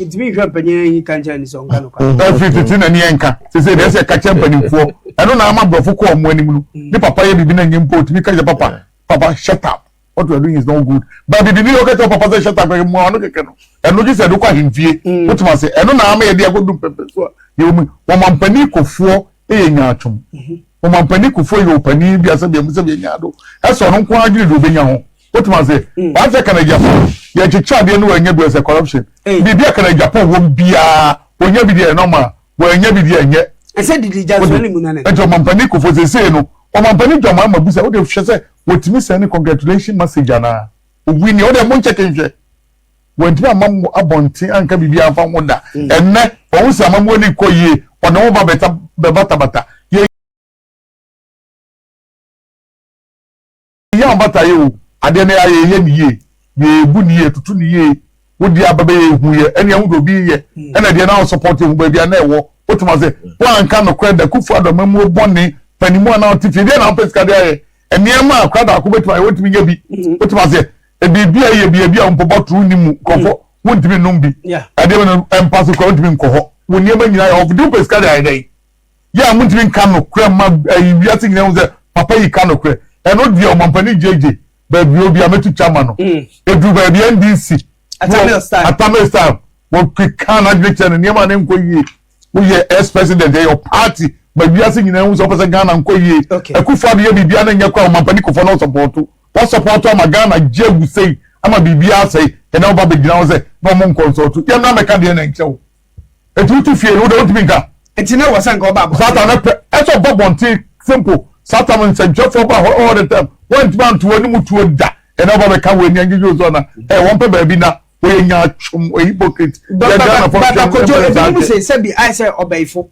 ntumi nhwɛ mpanyin yi ka nkyɛn ne sɛ ɔnka no kwa.
Ɛfiri tete na ni ɛnka sese deɛ ɛsɛ ɛka kyerɛ mpanimfoɔ ɛno na ama aborɔfo kɔ ɔmo anim no ne papa yɛ biribi na nyɛ mpo otumi ka kyerɛ papa papa shut up what you are doing is not good but biribi ni ɔka kyerɛ papa sɛ shut up kɛkɛ mu ano kɛkɛ no ɛno gye sɛ ɛde kɔ ahemfie wotumi ase ɛno na ama yɛde akɔdu mpɛmpɛ so a yɛwɔ mu wɔn mampanin kofoɔ yɛ nyaatwom wɔn mampanin kofoɔ yɛ ɔpanin bi asɛ deɛ mo sɛ deɛ nyaado ɛsɛ ɔno nko ara dwene deɛ ɔbɛnya ho. Wotum ase? W'asɛ kana Japan yɛkyekyɛ adeɛ no w'anya bi ɔsɛ corruption. Biribi a kana Japan wɔm biara wɔnya bi deɛ ɛyɛ normal wɔanya bi deɛ ɛnyɛ.
Ɛsɛ didi gya so ne mu nane.
Nti ɔmampanin Kufuor sesei no ɔmampanin John Mahama bisa wode hwɛ sɛ wɔtumi send ne congratulation message anaa? Owi ni wode mo nkyɛke nhwɛ. Wɔntumi amma mo abɔnten anka biribi amfa ho da. Ɛnnɛ wɔn sɛ amammuo no rekɔ yie ɔne wo ba bɛta bɛbatabata. Yɛ Yɛn ɔbata yɛ o, adeɛ no yɛayɛ yɛyɛ no yie, yɛbu no yie, yɛtoto no yie, wo deɛ aba bɛyɛ ehu yɛ, ɛne ɛho deɛ obi yɛ, ɛna deɛ na ɔsɔpɔt ehu baabi a na ɛwɔ, wotem ase, woanka nokorɛ da, Kufu Addo amamuo bɔne, panimu a na ɔte fie, deɛ na wopɛ sika de ayɛ, nneɛma a akora daako bɛtumi ayɛ, wontumi nyɛ bi, wotem aseɛ, biribi a ɛyɛ bi, ebi a mpo bɔtoro nni mu, nkurɔfoɔ, wontumi nnom bi, ɛdeɛ no mpa so koraa wontumi nkɔ hɔ, wo nneɛma nyinaa yɛ hɔ, de wopɛ sika de ayɛ dɛn? Yɛ a montumi nka nokorɛ mma ayi wiase nyinaa hu sɛ papa yi ka nokorɛ. Ɛno deɛ ɔmampanin gyegye baabi obi a mɛtu kya ma no. Ɛduru baabi NDC Atamil style wɔkeka n'adwene kyerɛ no nneɛma a ne nkɔ yie. Woyɛ ex president ɛyɛ party ma wiase nyinaa hu sɛ wopɛ sɛ Ghana nkɔ yie. Akufo Addo yɛ biribiara na nyɛ koraa ɔmampanin Kufuor na ɔsɔpɔɔto. Wɔsɔpɔɔto ama Ghana gye agu sei ama biribiara asɛe ɛnɛ woba bɛgyina hɔ sɛ na ɔmo nkɔnsɔɔto. Yɛmmra mmɛka deɛ na nkyɛ wo. Eti wotu fie no wode wontumi nka.
Eti na wɔ sɛ nka ɔba abɔnten.
Satan no pɛ ɛsɛ ɔba bɔnten simple. Satan nsɛnkyerɛfoɔ ba hɔ all the time. Wɔntumi anto wɔn anim tuo da. Ɛnna ɔba bɛka wɔn ani angyegye osu ana. Ɛyɛ wɔn pɛ baabi na wɔyɛ nyaatwom wɔyɛ hypocrite. Yɛ Ghana fɔ
Baba Kojo ebinom se sɛbi ayɛ sɛ ɔbɛyifo.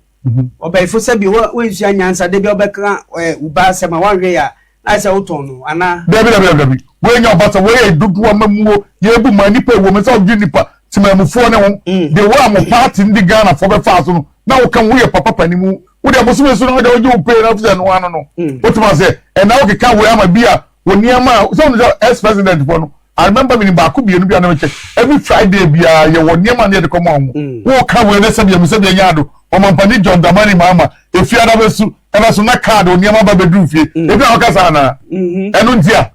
Ɔbɛyifo sɛbi wɔnsua nyansa da bi ɔbɛka wo ba asɛm a wɔanhwɛ yɛ a Na ayɛ sɛ wotɔn no anaa?
Dabi, dabi, dabi, dabi. Wei nyɛ ɔbasa, wei yɛ dodoɔ amammuo, yɛbu ma nnipa ɛwɔ mu, sɛ wodwene nnipa temanmufoɔ ne ho, mm. The way a mo party no de Ghanafoɔ bɛfaa so no, na woka ho woyɛ papa pani mu, wode abosome so na wode wogye wo pay na wofisɛ no ano no, mm. wotumi aseɛ, ɛna wokeka wei ama bi a wo nneɛma a, sɛ wonu sɛ ex-president foɔ no, I remember menim baako mmienu bi a na mekyɛ every Friday biara yɛwɔ nneɛma ne yɛde kɔma wɔn mm. woka wei ne sɛdeɛ mu sɛdeɛ nyɛ ado ɔmampani John Dramani Mahama efiada bɛsu ɛna so na kaadi nneɛma ba bɛduru fie mm. ebi a wɔka saa anaa mm-hmm. ɛno nti a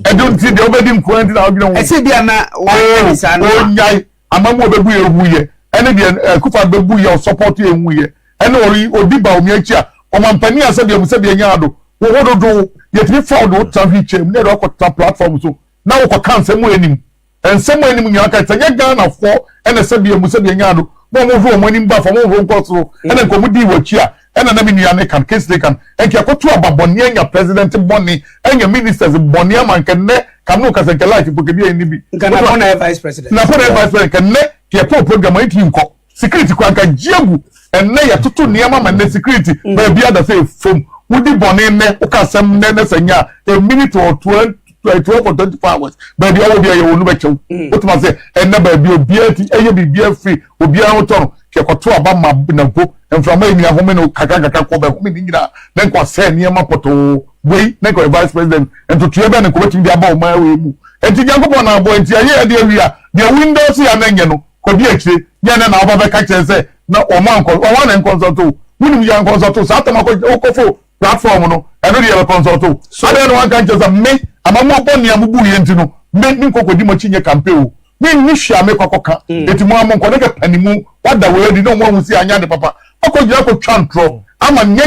ɛno nti deɛ wobɛdi nkoa nti na wodwene ho
ɛsɛ bi a na wɔayɛ saa no
onyae amamu a ɔbɛbu yɛ ehu yɛ ɛne deɛ ɛkufa bɛbu yɛ ɔsɔpɔto yɛ ehu yɛ ɛne ɔri odi ba omi akyi a ɔmampanin a sɛdeɛ mu sɛdeɛ nyɛ ado Wo ho dodow, yɛtumi fa wo de wo tra wheelchair mu na yɛde wo akɔtena platform so na wokɔka nsɛm a ɛnim. Nsɛm a ɛnim nyinaa ka sɛ nyɛ Ghanafoɔ ɛna sɛdeɛ mu sɛdeɛ nyaa do na wɔn horo wɔn anim ba fam wɔn horo nkɔ soro ɛna nka wɔn dii wɔ akyi a ɛna na me nua ne kan Kingsley kan nka yɛkɔto aba bɔne anya president bɔne anya ministers bɔne ama nka nnɛ ka no kasa nka life mpo kɛbi ɛnni bi.
Nka Napo na yɛ vice president.
Napo na yɛ vice president nka nnɛ yɛkɔɔ program a ɛntumi nkɔ. Security kora nka gye agu ɛnnɛ yɛtoto nneɛma ma nnɛ security mm. baabi ada sɛ efom wodi bɔne nnɛ woka asɛm nnɛ ne sɛ nya a minute or 12 or 24 hours baabi a wɔ bi a yɛwɔ no bɛkyɛw mm. wotuma sɛ ɛnnɛ baabi obiara ti ɛyɛ biribi afiri obiara ho tɔ no kɛkɔto aba ma na mpo mframa yi nyinaa home no kakra kakra kɔ bɛhome ne nyinaa na nkɔ asɛ nneɛma pɔtɔɔ wei na nkɔ vice president ntotoeɛ bɛn na nkɔ bɛtumi de aba ɔman wei mu nti nyankopɔn na abɔ nti ɛyɛ ɛde awia deɛ windows yɛ ananyɛ no Kɔdi akyire, nyɛ ɛnɛ na woba bɛka kyerɛ sɛ na wɔn ankɔ, wɔn na nkɔnsɔlto wo. Wonim yɛ ankɔnsɔlto wo, saa tam akɔ wokɔfo platform no, ɛno deɛ yɛbɛkɔnsɔlto wo. Adɛn na wanka nkyerɛ sɛ me, amammuo bɔne a mobuiɛ nti no, me, menkɔ kɔdi mo akyi nyɛ campaign o. Menni hwee a mekɔ akɔka, enti mo ara monkɔ. Na kɛ panimu, woada wei adi na wɔn ahu sɛ anyɛ ade papa. Wakɔ gyina akɔtwa ntorɔ ama nyɛ,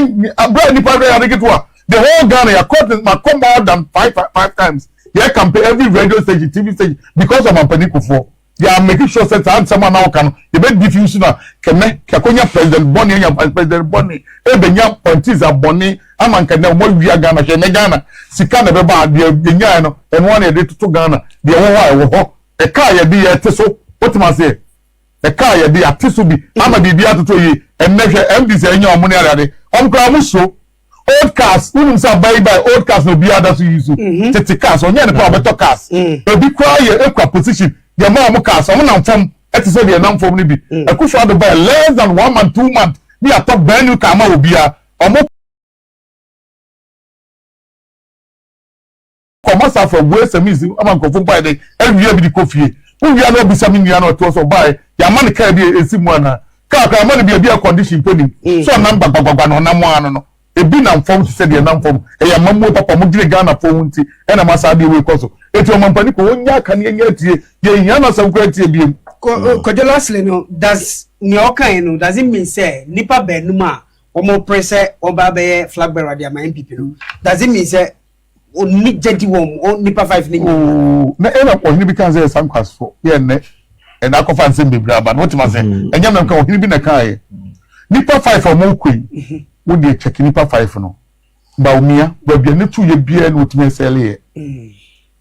berɛ a nnipa hwɛ ade ketewa, the whole Ghana, yɛakɔ, makɔ more than five times, yɛ campaign every radio station, TV station, because of Mampanin Kufuor. Yɛ a make sure sɛ saa nsɛm a na woka no yɛbɛ defuse no a kɛnɛ kɛkɔnya president bɔne anya vice president bɔne ɛbɛnya appointees abɔne ama nka nɛ wɔn awia Ghana hwɛ nɛ Ghana sika na ɛbɛba a deɛ yɛnyaeɛ no ɛno ara na yɛde toto Ghana deɛ ɛwɔ hɔ a ɛwɔ hɔ ɛka a yɛde yɛte so wotem aseɛ ɛka a yɛde yɛate so bi ama biribi atotɔ yie ɛnɛ hwɛ MDC ɛnya wɔn ne adeade wɔn koraa wɔn suro Old cars, wonim sɛ aba yi bae old cars na obiara da so use. Mhm. Tete cars, ɔnyɛ ne kora ɔbɛtɔ cars. Mm. Ebi koraa yɛ ekura position, yɛ ma wɔn cars, wɔn nam fam ɛte sɛ deɛ nam fam no bi. Mm. Akufo Addo bae less than one month, 2 month, ne yɛatɔ brand new car ama obiara. Wɔn Kɔ Masafo abue sɛmins ama nkurɔfo mpo ayɛ dɛn awia bi de kɔ fie. Wowia na wabisa me nua na ɔte hɔ sɛ ɔbaeɛ yɛama no kaa bi a ɛsi mu anaa? Kaa koraa yɛama no bi a ebi air condition mpo nim. Sɛ ɔnam gbagbagba na ɔnam ara no no ebi nam fam te sɛ deɛ ɛnam fam. Ɛyɛ amammuo papa modwene Ghanafoɔ ho nti ɛna ɛma saa adeɛ wei kɔ so. Enti ɔmampanin kɔ ɔnnya aka ne yɛnnya atie. Yɛnhia n'asɛm koraa tie biom.
Kwadwo lastly no does nea ɔkaeɛ no does it mean sɛ nnipa baanum a wɔpere sɛ wɔba abɛyɛ flag bearer de ama NPP no does it mean sɛ ɔnni gyadi wɔn o nipa five ne nyinaa.
Oo na ɛna ɔhene bi kan sɛ yɛ sankwasoɔ yɛ nnɛ ɛna akɔfa nsɛm bebree aba no wote ma sɛ mm-hmm. ɛnyɛ mɛm ka ɔhene bi na ɛka yɛ nipa five a wɔn kɔ yi mm-hmm. wo deɛ kyɛke nipa five no Bawumia baabi a ne tu yɛ biara na otumi ɛsɛle yɛ mm.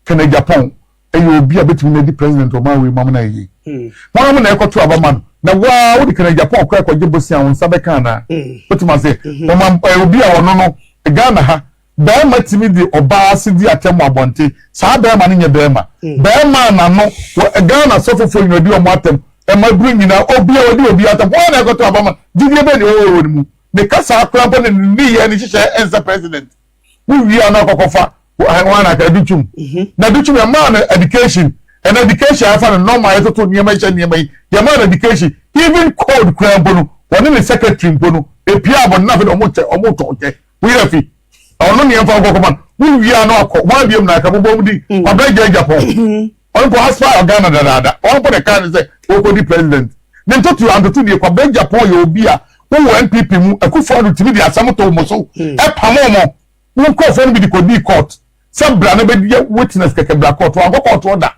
Kenneth Agyapong ɛyɛ obi a bɛtumi na di president ɔman wei mu amena yie wɔn mo na ɛkɔto aba ma no na waa wode kana Japan kɔ ɛkɔgye bosia wɔn nsa bɛka anaa wotumi ase wɔn ɛyɛ obi a ɔno no Ghana ha bɛrima tumi de ɔbaa ase di atɛm wɔ abɔnten saa bɛrima no nyɛ bɛrima bɛrima a n'ano wɔ Ghana sɔfofoɔ nyina di wɔn atɛm ɛma duru nyinaa obi a ɔdi obi atɛm wɔn na ɛkɔto aba ma gyidie bɛn na ɛwɔ wɔn mu ne kasa koraa mpo ne ne nneyɛɛ ne nhyehyɛɛ ɛnsɛ president wowie a na akɔkɔfa wɔn aka adutwum mhm. na adutwum yɛ maa no education ɛna education afa no normal yɛtoto nneɛma hyɛ nneɛma yi yɛ maa no education even code kura mpo no wɔne ne secretary mpo no epia abɔ no afei na wɔn kyɛ wɔn tɔn kyɛ woyɛ fi ɔno nneɛma fa kɔkɔma no wowie a na akɔ wɔn abiem na aka bɔbɔ mu di mm. kwabena gya japan mm-hmm. ɔno mpo aspire Ghana dadaada ɔno mpo na ɛka ne sɛ ɔkɔdi president ne ntoto antoto deɛ kwabena Japan yɛ obi a wowɔ NPP mu Akufo Addo tumi de asɛm to mo so hmm. ɛpamo mo wo nkurɔfoɔ no bi de kɔdii court sɛ bra no bɛdi witness kɛkɛ bra court wankɔ court hɔ da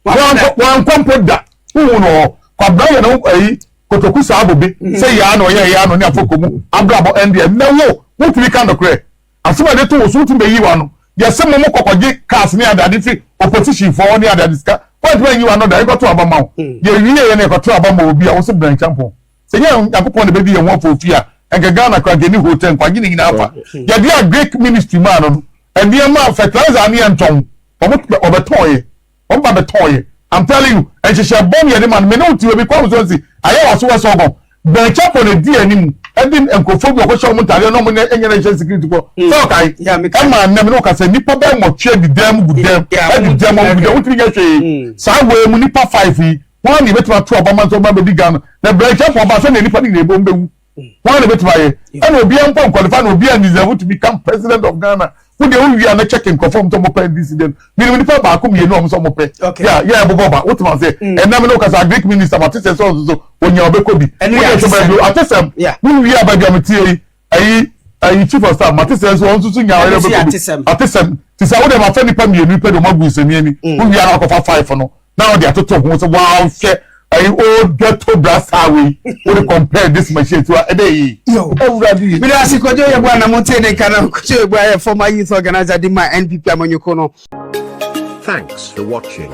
wankɔ mpo da wohu no hɔ kwabena yɛ no ayi kotoku saa bobe hmm. sɛ yaa na ɔyɛ yaa na ɔne afɔkɔ mu abrabɔ ɛndeɛ nnɛ wo wotumi ka nokorɛ Asɛm a yɛde to wo so wotumi bɛyi w'ano. Yɛse mo mo kɔkɔgye cars ne adeade firi opposition foɔ hɔ ne adeade sika woantumi anyi w'ano da yɛkɔto aba ma wo. Mm. Yɛwie yɛ na yɛkɔto aba ma obi a wose bra nkyampɔn. Sɛ nyɛ Nyankopɔn na bɛdi yɛn ho afoofi a ɛnka Ghana koraa nka ɛni hotel nkwagye ne nyinaa afa. Mm. Yɛde agric ministry maa no no nneɛma fertilizer ne yɛntɔn wɔn wɔbɛtɔn yɛ. Wɔn ba bɛtɔɔ yɛ. I'm telling you, nhyehyɛ bɔne yɛde ma no, me ne wo te baabi kwan so nsi, ayɛ wɔ so wɔ sɛ ɔgɔn. Bɛn Chapo na edi anim ɛde nkurɔfoɔ bi ɔkɔhyɛ wɔn ntaadeɛ na wɔn ne ɛnyɛ national security kɔ. Sɛ ɔkae, ɛma nnɛ me ne wo kasa nnipa bɛyɛ nwɔtwe adi dan mu gu dan adi dan mu gu dan wotumi nyɛ hwee. Saa wei mu nnipa five yi, wɔn na yɛbɛtumi ato aba ma nso wɔn abɛdi Ghana. Na Bɛn Chapo aba sɛnea nnipa no nyinaa wɔn bɛwu. Hwan na ebetumi ayɛ? Ɛna obiara mpo nkwalify na obiara deserve to become president of Ghana. Wo deɛ wowie a na check nkurɔfoɔ a wɔn sɛ wɔpɛ NDC deɛ no. Menim nipa baako mmienu a wɔn sɛ wɔpɛ. Yeah, yeah, ɛbobɔ ba. Wote ma sɛ ɛnna mi na okasa agric minister ma te sɛ sɛ ɔnso so onya ɔbɛkɔ bi.
Ɛno
Wo
yɛ
deɛ hwɛ baabi
atesɛm.
atesɛm.
Yeah.
Wowie a baabi a metie yi ayi ayi chief of staff ma te sɛ nso ɔnso so nya
Ɛno
ɔyɛ
nso yɛ
ɔbɛkɔ bi.
atesɛm.
Atesɛm. Te sɛ wo deɛ mafa nipa mmienu pɛ de wɔn agu nsɛnni ani. Wowie a na wakɔfa five no. na ɔde atoto ho sɛ wahwɛ ɛyi old ghetto brasa wei wode compare this machine to a ɛdɛ yi awurade yi.
Mede ase Kojo Yeboah na mo tee ne nka no. Kojo Yeboah yɛ former youth organizer de ma NPP amanyɔkuo no.
Thanks for watching.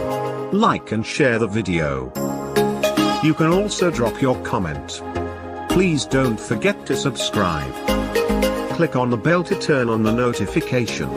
Like and share the video. You can also drop your comment. Please don't forget to subscribe. Click on the bell to turn on the notification.